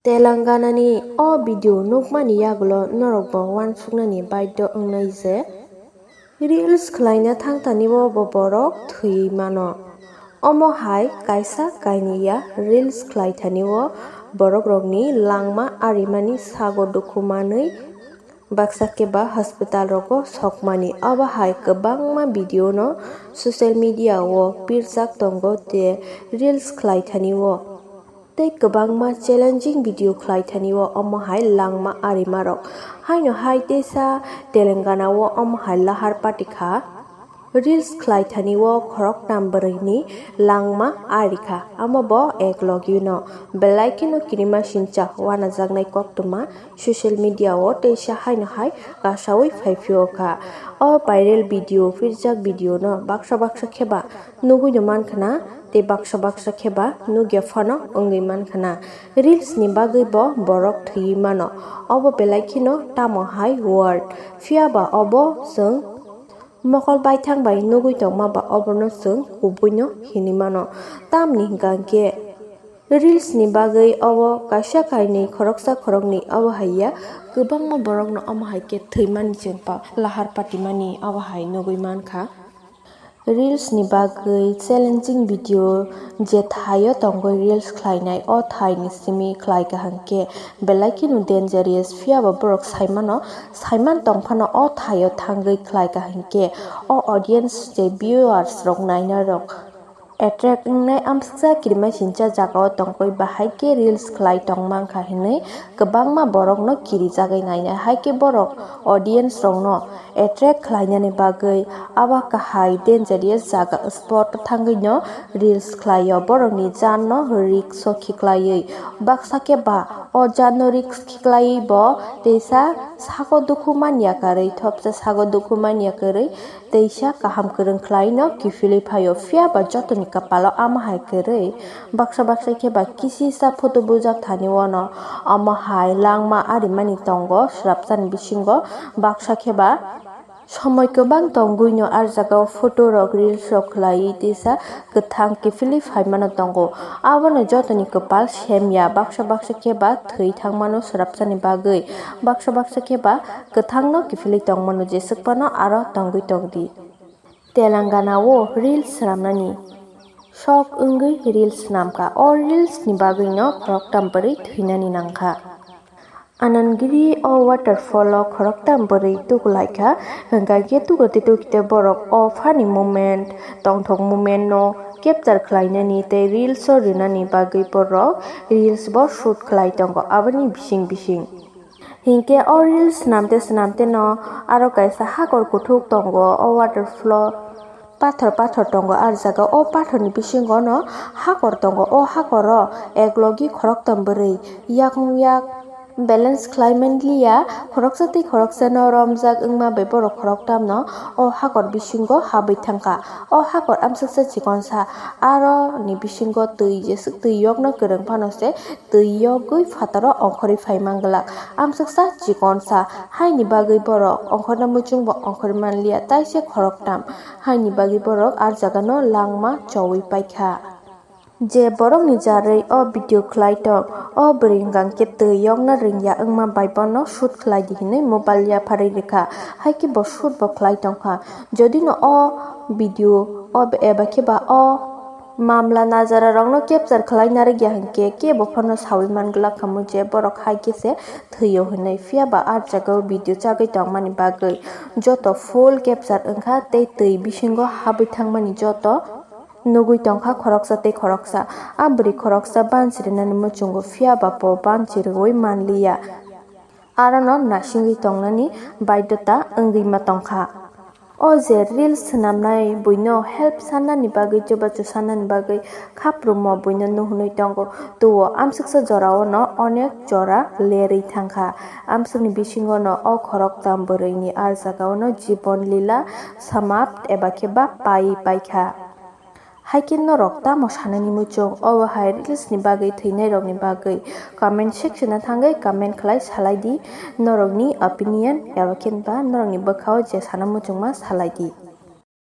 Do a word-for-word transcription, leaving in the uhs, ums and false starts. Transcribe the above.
Telangana ni o video nukmani yagulo norok bo uansuknani baidhyo wngnai je, reels khlaina thangtani o bo borok thwiwi mano. Omo hai kaisa kainiya reels khlaithani o borok rokni langma arimani sago dukhu manwi baksa khe ba hospital rogo sokmani. Obo hai kwbangma video no social media o pirjak tongo je reels khlaithani o. Tei kwbangma challenging video khlaithani o omo hai langma arimarok. Haino hai teisa Telangana o omo hai lahar pati kha. Reels khlaithani o khoroktham bwrwini langma ari kha. Amo bo ek logi no belai kheno kirima sincha wanajaknai koktwma social media o teisa haino hai kasawi phaiphio kha. O viral video, pirjak video no baksa baksa khe ba nugwi no mankha na, tei baksa baksa khe ba nugya phano wngwi mankha na. Reels ni bagwi bo borok thwiwi mano, obo belai kheno tamo hai word, phiya ba obo chwng mokol baithang bai nugwi tongma ba obono chwng kubui no hinwi mano. Tamni hwnkha hwnkhe reels ni bagwi obo kaisa kainwi khoroksa khoroknwi obo hai ya kwbangma borok no omo hai khe thwimani chwng pa lahar patimani obo hai nugwi mankha. Reels ni bagwi challenging video je thaio tongwi reels khlainai, o thai ni simi khlai kaham khe belai kheno dangerous, phiya ba borok saimano, saiman tong phano o thaio thangwi khlai kaham khe o audience je viewers rok nainai rok attract wngnai. Amsuksa kirima sincha jaga o tongwi bahai khe reels khlai tong mankha hinwi kwbangma borok no kirijagwi nainai, hai khe borok audience rok no attract khlainani bagwi abo kahai dangerous jaga spot o thangwi no reels khlaio, borokni jan no risk o khiklaiwi. Baksa khe ba o jan no risk khiklaiwi bo teisa sago dukhu manya kwrwi, thopsa sago dukhu manya kwrwi teisa kaham kwrwng khlai no kiphilwi phaio, phiya ba jotoni kwpalo amo hai kwrwi. Baksa baksa khe ba kisisa photo bujak thani o no omo hai langma arimani tongo, swrapsani bisingo baksa khe ba. Somoi kwbang tongwi no ah jaga o photo rok, reels rok khlaiwi teisa kwthang kiphilwi phaimano tongo. Abono jotoni kwpal semya, baksa baksa khe ba thwi thangmano swrapsani bagwi, baksa baksa khe ba kwthangno kiphilwi tongmano jeswk phano aro tongwi tongdi. Telangana o reels swnamnani sok wngwi reels swnamkha. O reels ni bagwino khoroktham bwrwi thwinani nangkha. Anandgiri o waterfall o khoroktham bwrwi tuklaikha, hwnkha khe tukute tukute borok o funny moment, tongthok moment no capture khlainani tei reels o rwnani bagwi borok reels bo shoot khlai tongo aboni bising bising. Hinkhe o reels swnamte swnamte no aro kaisa hakor kuthuk tongo o waterfall. Pathor pathor tongo ah jaga o, pathorni bisingo no hakor tongo. O hakoro eklogi khoroktham bwrwi yakung yak balance khlai manliya, khoroksa tei khoroksa no romjak wngma bai borok khoroktham no o hakor bisingo habwi thangkha. O hakor amsuksa chikonsa, aro ni bisingo twi jeswk twi yokno kwrwng phano se twi yogwi phataro ongkhorwi phai manglak. Amsuksa chikonsa, haini bagwi borok ongkhorna muchung bo ongkhorwi manliya, taise khoroktham. Haini bagwi borok ah jagano langma chowi paikha. Je borokni jarwi o video khlai tong, o bwrwi hwnkha khe twi yokna rwngya wngma bai bono shoot khlai di hinwi mobile yapharwi rwkha. Hai khe bo shoot bo khlai tongkha. Jodi no o video o eba khe ba o mamla najara rokno capture khlai narwkya hinkhe kebo phano sawi manglak khamu je borok hai khe se thwio hinwi, phiya ba ah jagao video chagwi tongmani bagwi joto full capture wngkha tei twi bisingo habwi thangmani joto nugwi tongkha khoroksa tei khoroksa. A bwrwi khoroksa banchi rwnani muchungo, phiya ba bo banchi rwui manliya. Arono nasingwi tongnani baidota wngwi ma tongkha. O je reels swnamnai buino help sannani bagwi, chubachu sannani bagwi khaprumo buino nuhunwi tongo. Tuo amsuksa jorao no onek jora lerwi thangkha. Amsukni bisingo no o khoroktham bwrwini ah jagao no jibon lila samapt eba khe ba pai paikha. Hai khe norok tamo sanani muchung, obo hai reels ni bagwi thwinai rokni bagwi comment section o thangwi comment khlai salai di, norokni opinion eba khe ba norokni bwkhao je sana muchungma salai di.